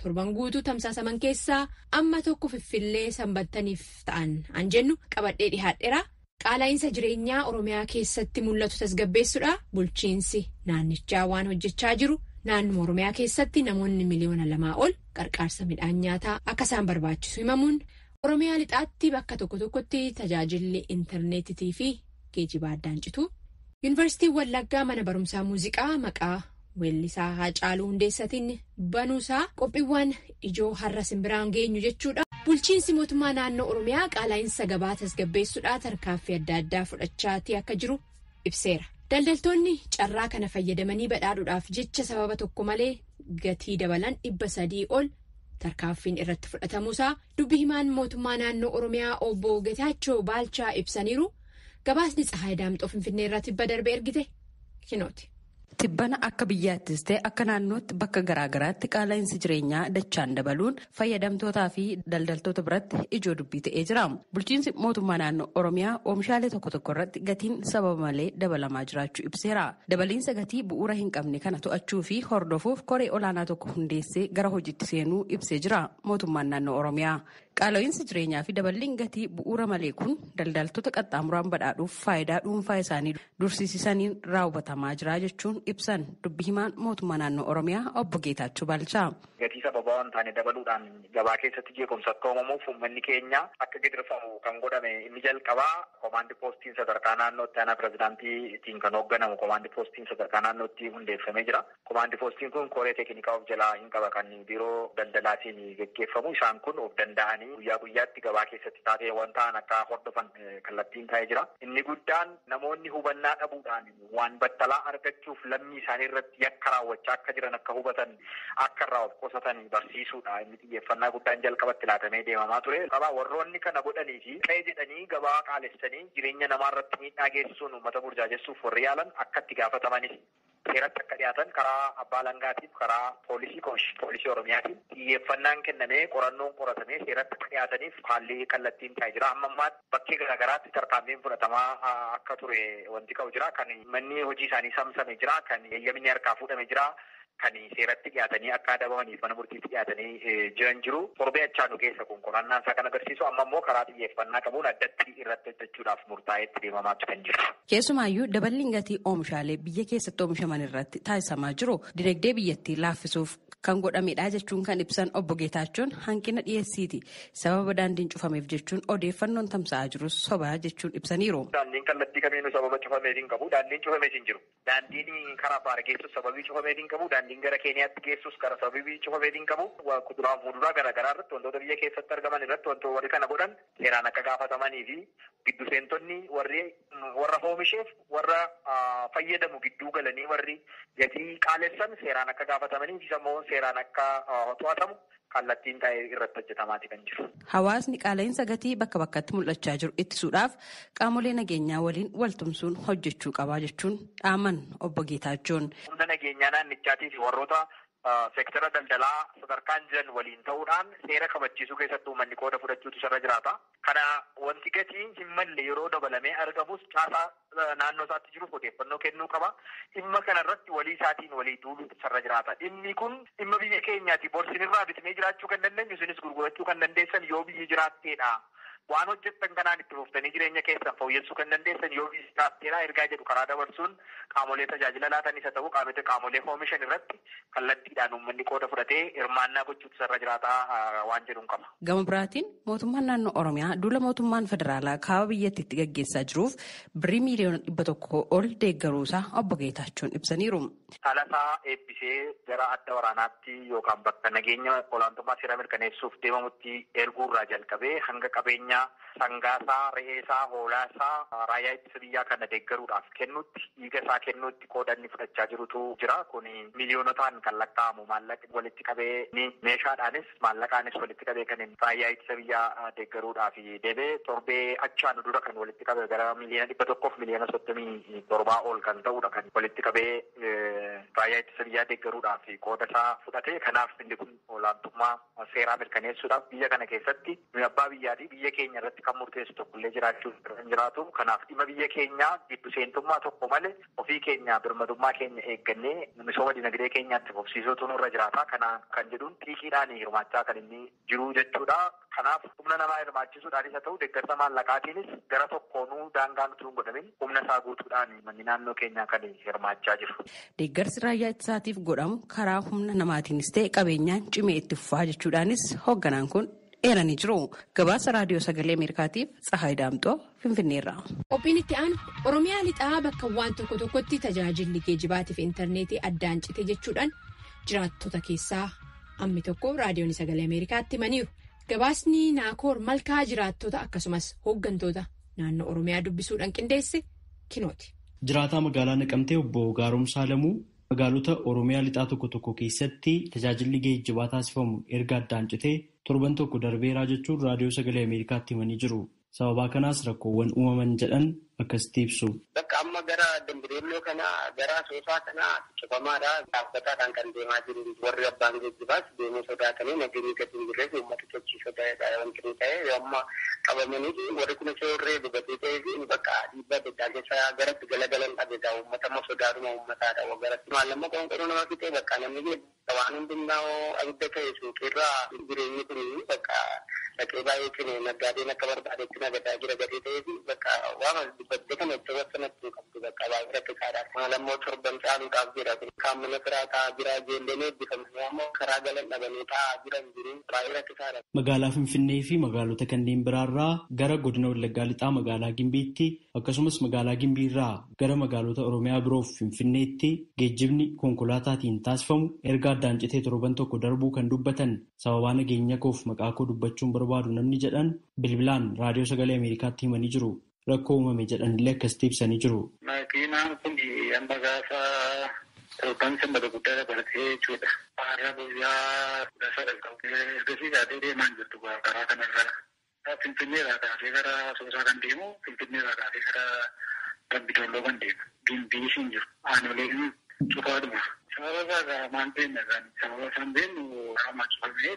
Torban guutuu tamsaasaman keessaa amma tokko fiffillee sanbattaniif ta'an an jennu qabadhee dhihaadheera. Qaala'iinsa jireenyaa Oromiyaa keessatti mul'atu tasgabbeessuudha. Bulchiinsi naannichaa waan hojjechaa jiru naannoo Oromiyaa keessatti namoonni 2 miliyoona ol qarqaarsa midhaan nyaataa akka isaan barbaachisu himamuun Oromiyaa lixaatti bakka tokko tokkotti tajaajilli intarneetitii fi geejjibaa addaan citu. Yuunivarsiitiin Wallaggaa mana barumsaa muuziqaa maqaa weellisaa Haacaaluu Hundeessatiin banuusaa qophiiwwan ijoo har'a simbiraan geenyu jechuudha. Bulchiinsi mootummaa naannoo Oromiyaa qaala'iinsa gabaa tasgabbeessuudhaa tarkaanfii adda addaa fudhachaatii akka jiru ibseera. Daldaltoonni carraa kana fayyadamanii badhaadhuudhaaf jecha sababa tokko malee gatii dabalan 300 ol tarkaanfiin irratti fudhatamuusaa dubbi himaan mootummaa naannoo Oromiyaa obbo Getaachoo Baalchaa ibsaniiru. Gabaasni Tsahaay Daamxoo Finfinnee irraa tibba darbe ergite kinooti. Tibbana akka biyyaattis ta'e akka naannootti bakka garaagaraatti qaala'insi jireenyaa dachaan dabaluun fayyadamtootaa fi daldaltoota biratti ijoo dubbii ta'ee jira. Bulchiinsi mootummaa naannoo Oromiyaa oomishaalee tokko tokko irratti gatiin sababa malee dabalamaa jiraachuu ibseera. Dabaliinsa gatii bu'uura hin qabne kana to'achuu fi hordofuuf koree olaanaa tokko hundeessee gara hojiitti seenuu ibsee jira mootummaan naannoo Oromiyaa. Qaala'insi jireenyaa fi daballiin gatii bu'uura malee kun daldaltoota qaxxaamuraan badhaadhuuf faayidaa dhuunfaa isaanii dursiisisaniin raawwatamaa jira jechuun ibsan dubbi himaan mootummaa naannoo Oromiyaa obbo Geetaachoo Baalchaa. Gatii sababaa waan taane dabaluudhaan gabaa keessatti jeequmsa akka uumamuuf uummanni keenya akka gidirfamu kan godhame inni jalqabaa komaandi poostiin sadarkaa naannootti aanaa pirezidaantiitiin kan hoogganamu komaandi poostiin sadarkaa naannootti hundeeffamee jira. Komaandi poostiin kun koree teeknikaa of jalaa hin qaba kan biiroo daldalaatiin geggeeffamu. Isaan kun of danda'anii guyyaa guyyaatti gabaa keessatti taateewwan ta'an akka hordofan kallattiin taa'ee jira. Inni guddaan namoonni hubannaa dhabuudhaan waan battalaa argachuuf lammii isaanii irratti yakka raawwachaa akka jiran akka hubatan, akka irraa of qusatan barsiisuudha. Inni xiyyeeffannaa guddaan jalqabatti laatamee deemamaa ture. Qabaa warroonni kana godhanii fi qe'ee jedhanii gabaa qaalessanii jireenya namaa irratti miidhaa geessisuun uummata burjaajessuuf warri yaalan akka itti gaafatamanis, seeratti akka dhiyaatan karaa abbaa alangaatiif, karaa poolisii Oromiyaatiin xiyyeeffannaan kennamee, qorannoon qoratamee seeratti akka dhiyaataniif haalli kallattiin taa'ee jira. Amma ammaatti bakkee garaagaraatti tarkaanfiin fudhatamaa akka ture wanti qabu jira. Kan manni hojii isaanii samsame jira. Kan eeyyamni harkaa fuudhame jira. Kan seeratti dhiyaatanii akka adabamaniif mana murtiitti dhiyaatanii jiran jiru. Torbee achaanu keessa kun qorannaan isaa kan agarsiisu amma immoo karaa xiyyeeffannaa qabuun addatti irratti hojjechuudhaaf murtaa'etti deemamaa kan jiru. Keessumaayyuu daballiin gatii oomishaalee biyya keessatti oomishaman irratti taasisamaa jiru dinagdee biyyattii laaffisuuf kan godhamedha jechuun kan ibsan obbo Geetaachoon, hanqina dhiyeessiiti sababa daandiin cufameef jechuun odeeffannoon tamsa'aa jirus sobaa jechuun ibsaniiru. Daandiin kallattii kamiinuu sababa cufameef hin qabu. Daandiin cufameef hin jiru. Daandiin karaa Affaar geessus sababii cufameef hin qabu. Daandiin gara Keeniyaatti geessus karaa sababii cufameef hin qabu. Kuduraa fi muduraa garaa garaa irratti, wantoota biyya keessatti argaman irratti wantoota warri kana godhan seeraan akka gaafatamanii fi giddu seentonni warri warra oomisheef warra fayyadamu gidduu galanii warri gatii qaalessan seeraan akka gaafatamanii fi immoo seeraan akka to'atamu kallattiin taa'ee irratti hojjetamaati kan jiru. Hawaasni qaala'insa gatii bakka bakkatti mul'achaa jiru ittisuudhaaf qaamolee nageenyaa waliin waltumsuun hojjechuu qabaa jechuun dhaaman obbo Geetaachoon. Humna nageenyaa naannichaatii fi warroota seektara daldalaa sadarkaan jiran waliin ta'uudhaan seera kabachiisuu keessatti uummanni qooda fudhachuutu isarra jiraata. Kana wanti gatii hin malle yeroo dabalamee argamus caasaa naannoo isaatti jiruuf odeeffannoo kennuu qaba. Dhimma kana irratti walii isaatiin walii duuluutu isarra jiraata. Dhimmi kun dhimma biyya keenyaati. Bor isinirraa bitnee jiraachuu kan dandeenyu, isinis gurgurachuu kan dandeessan yoo biyyi jiraatteedha. Waan hojjettan kanaan itti fuftanii jireenya keessan fooyyessuu kan dandeessan yoo biyyi jiraatteedha ergaa jedhu karaa dabarsuun qaamolee tajaajila laatanis haa ta'u qaamolee oomishan irratti kallattiidhaan uummanni qooda fudhatee hirmaannaa gochuutu isarra jiraataa waan jedhuun qaba. Gama biraatiin mootummaan naannoo Oromiyaa duula mootummaan federaalaa kaaba biyyattiitti gaggeessaa jiruuf birrii 100 miiliyoona ol deeggaruusaa obbo Geetaachoon ibsaniiru. Dhalasaa eebbisee gara adda waraanaatti yookaan bakka nageenya olaantummaa seera mirkaneessuuf deemamutti erguurraa jalqabee hanga qabeenya sangaasaa, re'eesaa, hoolaasaa raayyaa ittisa biyyaa kana deeggaruudhaaf kennutti, dhiiga isaa kennutti qooda inni fudhachaa jirutu jira. Kun miiliyoonotaan kan lakkaa'amu maallaqni walitti qabee ni meeshaadhaanis maallaqaanis walitti qabee kan raayyaa ittisa biyyaa deeggaruudhaaf deebee torbee achaanu dura kan walitti qabe gara 137 miiliyoona ol kan ta'udha kan walitti qabee raayyaa ittisa biyyaa deeggaruudhaaf qooda isaa fudhate. Kanaaf inni kun olaantummaa seeraa mirkaneessuudhaaf biyya kana keessatti nuyi abbaa biyyaati, biyya keenya keenya irratti kan murteessu tokkollee jiraachuu hin jiraatu. Kanaaf dhimma biyya keenyaa giddu seentummaa tokko malee ofii keenya birmadummaa keenya eeggannee misooma dinagdee keenyaatti fufsiisuutu nurra jiraata. Kanaan kan jedhuun xiiqiidhaan hirmaachaa kan inni jiru jechuudha. Kanaaf humna namaa hirmaachisuudhaanis haa ta'u deeggarsa maallaqaatiinis gara tokkoonuu daangaan utuu hin godhamin humna isaa guutuudhaan manni naannoo keenyaa kan hirmaachaa jiru. Deeggarsi raayyaa ittisaatiif godhamu karaa humna namaatiinis ta'e qabeenyaan cimee itti fufaa jechuudhaanis hoogganaan kun eeranii jiru. Gabaasa raadiyoo sagalee Ameerikaatiif Tsahaay Daamxoo Finfinneerra. Qophiin itti aanu Oromiyaa lixaa bakka waan tokko tokkotti tajaajilli geejibaatiif intarneetii addaan cite jechuudhaan jiraattota keessaa ammi tokko raadiyoon sagalee Ameerikaatti himaniiru. Gabaasni Naakoor Malkaa jiraattota akkasumas hooggantoota naannoo Oromiyaa dubbisuudhaan qindeesse kinooti. Jiraataa magaalaa Naqamtee obbo Gaaromsaa Lamuu magaalota Oromiyaa lixaa tokko tokko keessatti tajaajilli geejjibaa taasifamu erga addaan citee torban tokko darbeeraa jechuun raadiyoo sagalee Ameerikaatti himanii jiru. Sababaa kanaas rakkoowwan uumaman jedhan akkasitti ibsu. Bakka amma gara Dambireelloo kanaa gara Asoosaa kanaa cufamaadha. Dhaabbataadhaan kan deemaa jiru warri abbaan geejjibaas deemuu sodaatanii nageenyi gadi hin jirreef uummata sochii sodaatudha wanti inni ta'e amma qabamanii warri kun soorree dubatee ta'ee fi bakka dhiibbaa adda addaa keessa garatti galagalan dhabeedha. Uummata immoo sodaatuma uummataadha. Garatti maallamma qoonqoruu nama fixee bakka namni waan hundumnaa abidda ta'e suuqiirraa jireenyi kun bakka dhaqee baay'ee cine naggaadeen akka barbaadetti nagadaa jira gadee ta'ee fi bakka waan dubbattee kana itti wasanatti qabdu bakka baay'ee rakkisaadha. Maalammoo torban caaluudhaaf jira. Kaan mana firaa taa'aa jira. Ijoolleen eebbifamanii ammoo karaa galan dhabanii taa'aa jiran jiru. Baay'ee rakkisaadha. Magaalaa Finfinnee fi magaalota kanneen biraarraa gara godina Wallaggaa Lixaa magaalaa Gimbiitti akkasumas magaalaa Gimbiirraa gara magaalota Oromiyaa biroof Finfinneetti geejjibni konkolaataatiin taasifamu erga addaan citee torban tokko darbuu kan dubbatan sababaa nageenya koof maqaa koo dubbachuun barbaadu namni jedhan bilbilaan raadiyoo sagalee Ameerikaatti himanii jiru. Rakkoo uumame jedhanillee akkasitti ibsanii jiru. Makiinaan kun amma gaafa torban sanbata guddaa dabalatee jechuudha. Har'a guyyaa 13 qabu. Ergasii kaatee deemaa jirtu karaa kanarra. Finfinneerraa kaasee gara Asoosaa kan deemu, Finfinneerraa kaasee gara Dambidolloo kan deemu. Gimbii hin jiru. Aanoleen cufaadhuma. Sababa isaa maal beekna isaanii? Sababa isaan beeknu amma cufamee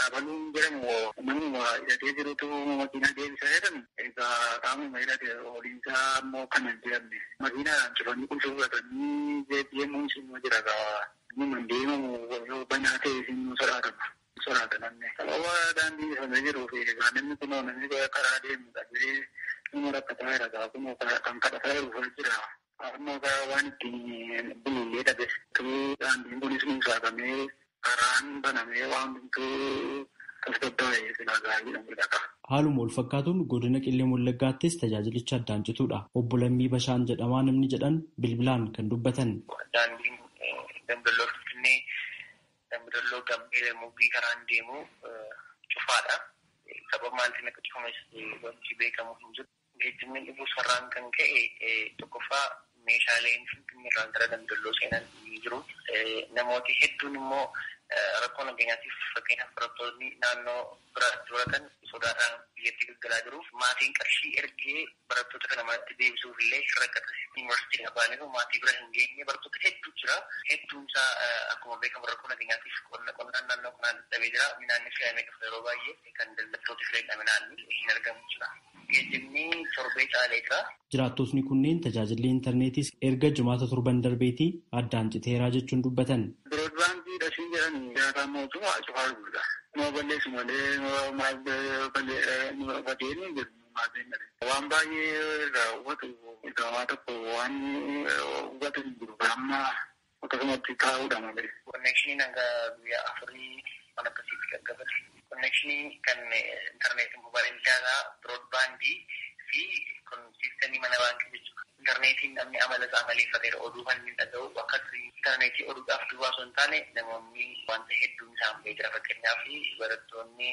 abaluun jedhamu namuma hidhatee jirutu makiinaa deebisaa jedhamu. Egaa qaamuma hidhate oliinsaa immoo kana hin jedhamne. Makiinaadhaan cufanii qulfii fudhatanii deemuun sinuma jira gaa. Nama deemamu yoo banaa ta'e sinuu sodaatama. Sodaata namni. Sababa daandii cufamee jiruu fi egaa namni kunoo namni karaa deemu dhabee nama rakkataa jira gaa kunoo kan kadhataa jiru jira. Amma waan ittiin bulullee dhabe daandiin kunis nuusaatamee karaan banamee waan hundumtuu tasgabbaa'ee silaa gaariidha mul'ata. Haaluma wal fakkaatuun godina Qillee Wallaggaattis tajaajilicha addaan cituudha. Obbo Lammii Bashaan jedhamaa namni jedhan bilbilaan kan dubbatan. Daandiin Dambidolloo Finfinnee Dambidolloo Gambee Muggii karaan deemu cufaadha. Sababa maalitiin akka cufames wanti beekamu hin jiru. Geejjibni dhibuu sararaan kan ka'e tokkoffaa meeshaaleen Finfinneerraan gara Dambidolloo seenan ni jiru. Namooti hedduun immoo rakkoo nageenyaatiif fakkeenyaaf barattoonni naannoo biraatti baratan sodaadhaan biyyatti galgalaa jiru. Maatiin qarshii ergee barattoota kana manatti deebisuuf illee rakkata. Yuunivarsiitii abaaniiru maatii bira hin geenye barattoota hedduu jira. Hedduun isaa akkuma beekamu rakkoo nageenyaatiif qonnaan naannoo kanaan dadhabee jira. Midhaanni fe'amee dhufa yeroo baay'ee kan daldaltooti filan midhaanni hin argamu jira. Geejjibni torbee caalee jira. Jiraattotni kunneen tajaajilli intarneetiis erga jimaata torban darbeetii addaan citeeraa jechuun dubbatan. Biroodbaandii dhasii jedhan nyaataa mootummaa cufaa gurgura. Nama balleessu malee maal badeen hin jiru. Waan baay'ee irraa hubatu gamaa tokko waan hubatu hin jiru. Amma akkasumatti taa'uudha malee. Konneekshiniin hanga guyyaa 4 waan akkasiitti gaggabate. Konneekshinii kan intarneetiin mobaayil daataa biroodbaandii fi siistemii mana baankii jechuudha. Intarneetiin namni amala isaa amaleeffateera oduu kan inni dhaga'u akka intarneetii oduudhaaf duwwaa osoo hin taane namoonni wanta hedduun isaan ba'ee jira. Fakkeenyaaf barattoonni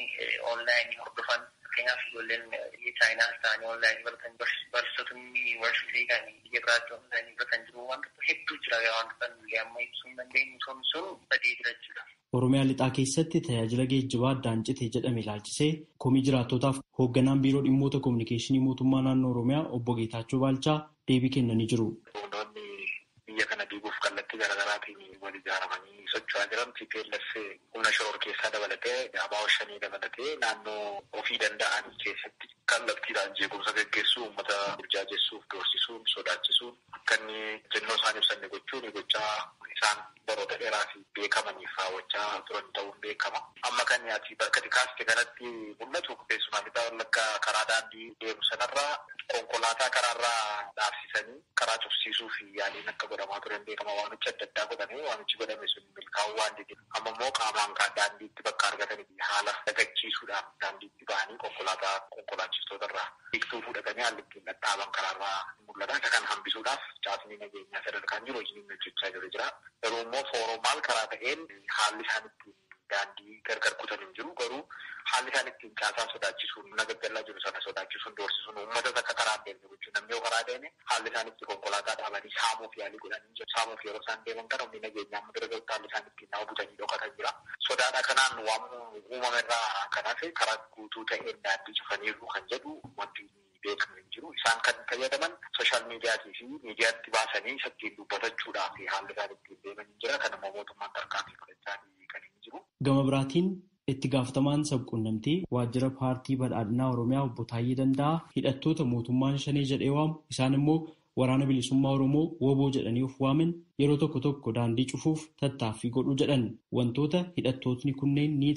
onlaayinii hordofan fakkeenyaaf ijoolleen biyya Chaayinaas ta'anii onlaayinii baratan barsiisotonni yuunivarsiitii kan biyya biraatti onlaayinii baratan jiru wantoota hedduu jira wantoota nuyi amma ibsuu hin dandeenyu sun sun badee jira jechuudha. Oromiyaa lixaa keessatti tajaajila geejjibaa addaan cite jedhame ilaalchisee komii jiraattootaaf hoogganaan biiroo dhimmoota koominikeeshinii mootummaa naannoo Oromiyaa obbo Geetaachoo Baalchaa deebii kennanii jiru. Humnoonni biyya kana diiguuf kallattii garaagaraatiin wal ijaaramanii socho'aa jiran TPLF humna shororkeessaa dabalatee ABO shanii dabalatee naannoo ofii danda'an keessatti Kallattiidhaan jeequmsa gaggeessuu, uummata burjaajessuuf, doorsisuun, sodaachisuun akka inni jennoo isaan ibsanne gochuun gochaa isaan baroota dheeraa fi beekamaniif raawwachaa turan ta'uun beekama. Amma kan ati bakka kaaste kanatti mul'atu keessumaa Lixaa Wallaggaa karaa daandii deemu sanarraa konkolaataa karaarraa dhaabsisanii karaa cufsiisuu fi yaaliin akka godhamaa turan beekama. Waamichi adda addaa godhamee waamichi godhame sun milkaa'uu waan dide. Amma immoo qaamaan daandiitti bakka argatanii haala dagachiisuudhaan daandiitti ba'anii konkolaataa konkolaachistoota irraa biqiltuu fudhatanii haalli ittiin dhadhaaban karaarraa mul'ata. Isa kana hambisuudhaaf caasni nageenyaa sadarkaan jiru hojiin hojjechaa jiru jira. Garuu immoo foormaal karaa ta'een haalli isaan ittiin daandii gargar kutan hin jiru. Garuu haalli isaan ittiin caasaa sodaachisuun mana gaggallaa jiru sana sodaachisuun doorsisuun uummata akka karaa deemne gochuun namni yoo karaa deeme haalli isaan itti konkolaataa dhaabanii saamuuf yaalii godhanii jiru. Saamuuf yeroo isaan deeman kana humni nageenyaa amma bira gahutti haalli isaan ittiin nama butanii dhokatan jira. Sodaadha kanaan waan uumame irraa kan hafe karaa guutuu ta'een daandii cufaniiru kan jedhu wanti beekamu hin jiru. Isaan kan fayyadaman sooshaal miidiyaatii fi miidiyaatti baasanii isa ittiin dubbatachuudhaaf haalli isaan ittiin deeman hin jira. Kanammoo mootummaan tarkaanfii fudhachaa kan hin jiru. Gama biraatiin itti gaafatamaan sabquunnamtii waajjira paartii badhaadhinaa Oromiyaa obbo Taayyee Danda'aa hidhattoota mootummaan shanee jedhee waamu isaan immoo waraana bilisummaa Oromoo woboo jedhanii of waaman yeroo tokko tokko daandii cufuuf tattaaffii godhu jedhan wantoota hidhattootni kunneen ni